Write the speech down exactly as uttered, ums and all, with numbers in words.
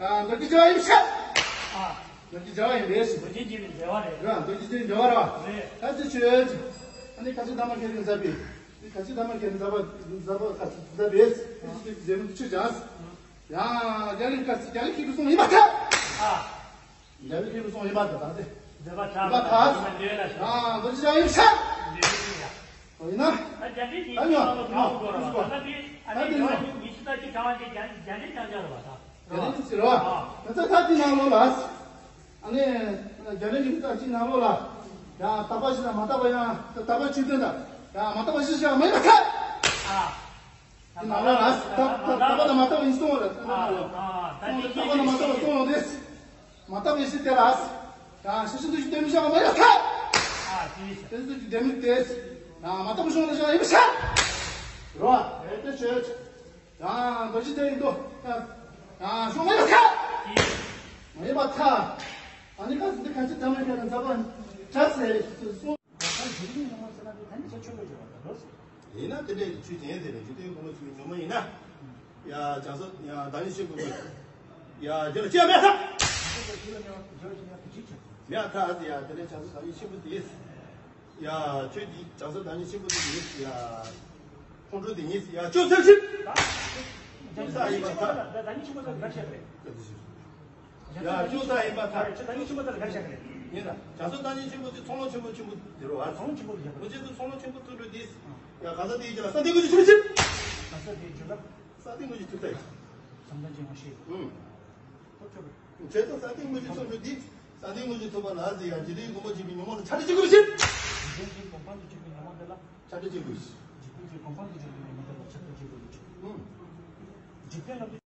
ཡང་རྡོ་རྗེ་རྒྱལ་བ་ཡིན་ཤག་ཨ། རྡོ་རྒྱལ་རྒྱལ་བ་ཡིན་རེད་ཟེར། རྡོ་རྗེ་རྒྱལ་བའི་རྒྱལ་བ་རེད། རེད། རྡོ་རྗེ་རྒྱལ་བའི་རྒྱལ་བ་རེད་བ། རེད། ཁ་ཆེ་ཆོས། ཨ་ནི་ཁ་ཆེ་ཐ་མ་ཁྱེད་ཀྱིས་མཛད་པའི། ཁ་ཆེ་ཐ་མ་ཁྱེད་ཀྱིས་མཛད་པ་མཛད་པ་ཁ་ཆེ་མཛད་པའི། ཁ་ཆེ་ཐུགས་རྗེ་ཆེ་ཆོས་ཀྱང་། ཡང་རྒྱལ་བའི་ཁ་ཆེ་རྒྱལ་བའི་ཁྱེད་ཀྱིས་གསུངས་ཡིན་པ་ཐལ། ཨ། རྒྱལ་བའི་ཁྱེད་ཀྱིས་གསུངས་ཡིན་པ་ཐལ་ད་དེ། མཛད་པ་ཐལ། མཛད་པ་ཐལ། ཡང་རྡོ་རྗེ་རྒྱལ་བ་ཡིན་ཤག་ཡིན་ན། ད་རྒྱ་འགྲེལ་གྱི་ཨ་ཉོ། ད་ཉོ། ད་ད་དེ་ཨ་ནི་ཉོ། ཉི་ཤུ་རྩ་གཅིག་གྲངས་ཀྱི་རྒྱ་རྒྱ་འགྲེལ་རྐྱང་རྐྱང་རེད་པ་ད། རྒྱ་འགྲེལ་གྱི་ཟེར་བ། ཨ། ད་ད་ད་དེ་ནང་ལོགས་ལ། ཨ་ནི། རྒྱ་འགྲེལ་གྱི་རྩ་གཅིག་ནང་ལོགས་ལ། ཡང་དག་པ་བཞི་དང་མ་དག་པ་ཡང་དག་པ་ཆོས་སྟོན་དང་། ཡང་མ་དག་པ་བཞི་ཞེས་མ་ཡིན་པ་ཐལ། ཨ། དེ་ནང་ལོགས་ལ་དག་དག་དག་པ་དང་མ་དག་པ་ཡིན་གསུངས་པ་རེད། ཨ། ཨ། ད་དེ་དག་པ་དང་མ་དག་པ་གསུངས་ཡོང་དུས། མ་དག་པའི་ཕྱིར་དེ་ལ། ཡང་ཤེར་ཕྱིན་དུ་ཞིག་སྟོན་མི་བྱ་བ་མ་ཡོད་ཐལ། ཨ། དེ་ཤེར་ཕྱིན་དུ་ཞིག་སྟོན་མི་དེ། ཡང་མ་དག་པའི་གཞུང་ལ་བཞག་ཡིན་པ་ཤར། རོ། ཨེ་དེ་ཆོས། ཡང་རྡོ་རྗེ་དེ་ཡིན་དོ། ཡང་གཞུང་མ་ཡོད་ཐལ། མ་ཡོད་པ་ཐལ། ཨ་ནི་ཁ་ཟིན་དེ་ཁ་ཆེ་དམ་ལ་ཁྱེད་ན་མཛད་པ་འདྲ་ཟེར་གསུངས། ཡིན་ན་དེ་འདྲའི་གི་ཆོས་ཅན་ཟེར་ནས་འཇུག་ལྡན་གོང་མ་ཆོས་ཉོན་མོངས་ཡིན་ན། ཡ་བྱང་སེམས་ཡ་བདག་ཉིད་ཆེན་པོ་ཡིན། ཡ་དེ་ལ་ཅི་ཡང་མེད་ཐལ། མེད་ཐལ་ཟེར་ཡ་དེ་ནས་བྱང་སེམས་བདག་ཉིད་ཆེན་པོ་དེ། ཡ་ཁྱོད་ཀྱི་བྱང་སེམས་བདག་ཉིད་ཆེན་པོ་དེ་ཡིན། ཡ་ཁོང་ཁྲོ་དེ་ཡིན། ཡ་ཅོ་ཚེར་ཆིབ། ཅོ་ས་ཡིན་པ་ཐལ། བདག་ཉིད་ཆེན་པོ་དེ་ག་བཤད་རེད། ཡ་ཅོ་ས་ཡིན་པ་ཐལ། བདག་ཉིད་ཆེན་པོ་དེ་ག་བཤད་རེད། ཡིན་ད། བྱང་སེམས་བདག་ཉིད་ཆེན་པོ་དེ་ཚོགས་ལམ་ཆེན་པོ་ཆེན་པོ་དེ་རེད་བ། ཚོགས་ལམ་ཆེན་པོ་དེ་བཤད་རེད། ཁོ་ཚོ་ཚོགས་ལམ་ཆེན་པོ་ཐུགས་སྤྲུལ་དེ། ཡ་གང་ཟག་དེ་ཡི་རྒྱུད་ལ་བསམ་གཏན་དངོས་གཞི་ཐུགས་རྗེ་ཆེ། གང་ཟག་དེ་ཡི་རྒྱུད་ལ། བསམ་གཏན་དངོས་གཞི་ཐུགས་རྗེ་ཆེ། བསམ་གཏན་དངོས་གཞི་ཐུགས་རྗེ་ཆེ། ཨུམ། ཐུགས་རྗེ་ཆེ། བྱས་ཙང་བསམ་གཏན་དངོས་གཞི་ཚོགས་སྤྲུལ་འདི། བསམ་གཏན་དངོས་གཞི་ཐོབ་པ་ལ་ཟེར་ཡང་འཇིག་རྟེན་གོང་མ་ཆེན་པོའི་ཉོན་མོངས་ལ་ཆགས་བྲལ་བྱེད་དགོས་པའི་ཕྱིར། འཇིག་རྟེན་གྱི་གོ་འཕང་དུ་གྱུར་པའི་ཉོན་མོངས་དེ་ལ། ཆགས་བྲལ་བྱེད་དགོས་པའི་ཕྱིར། འཇིག་རྟེན་གྱི་གོ་འཕང་དུ་གྱུར་པའི་ཉོན་མོངས་དེ་ལ་ཆགས་བྲལ་བྱེད་དགོས་པའི་ཕྱིར། ཨུམ། འཇིག་རྟེན་ལ།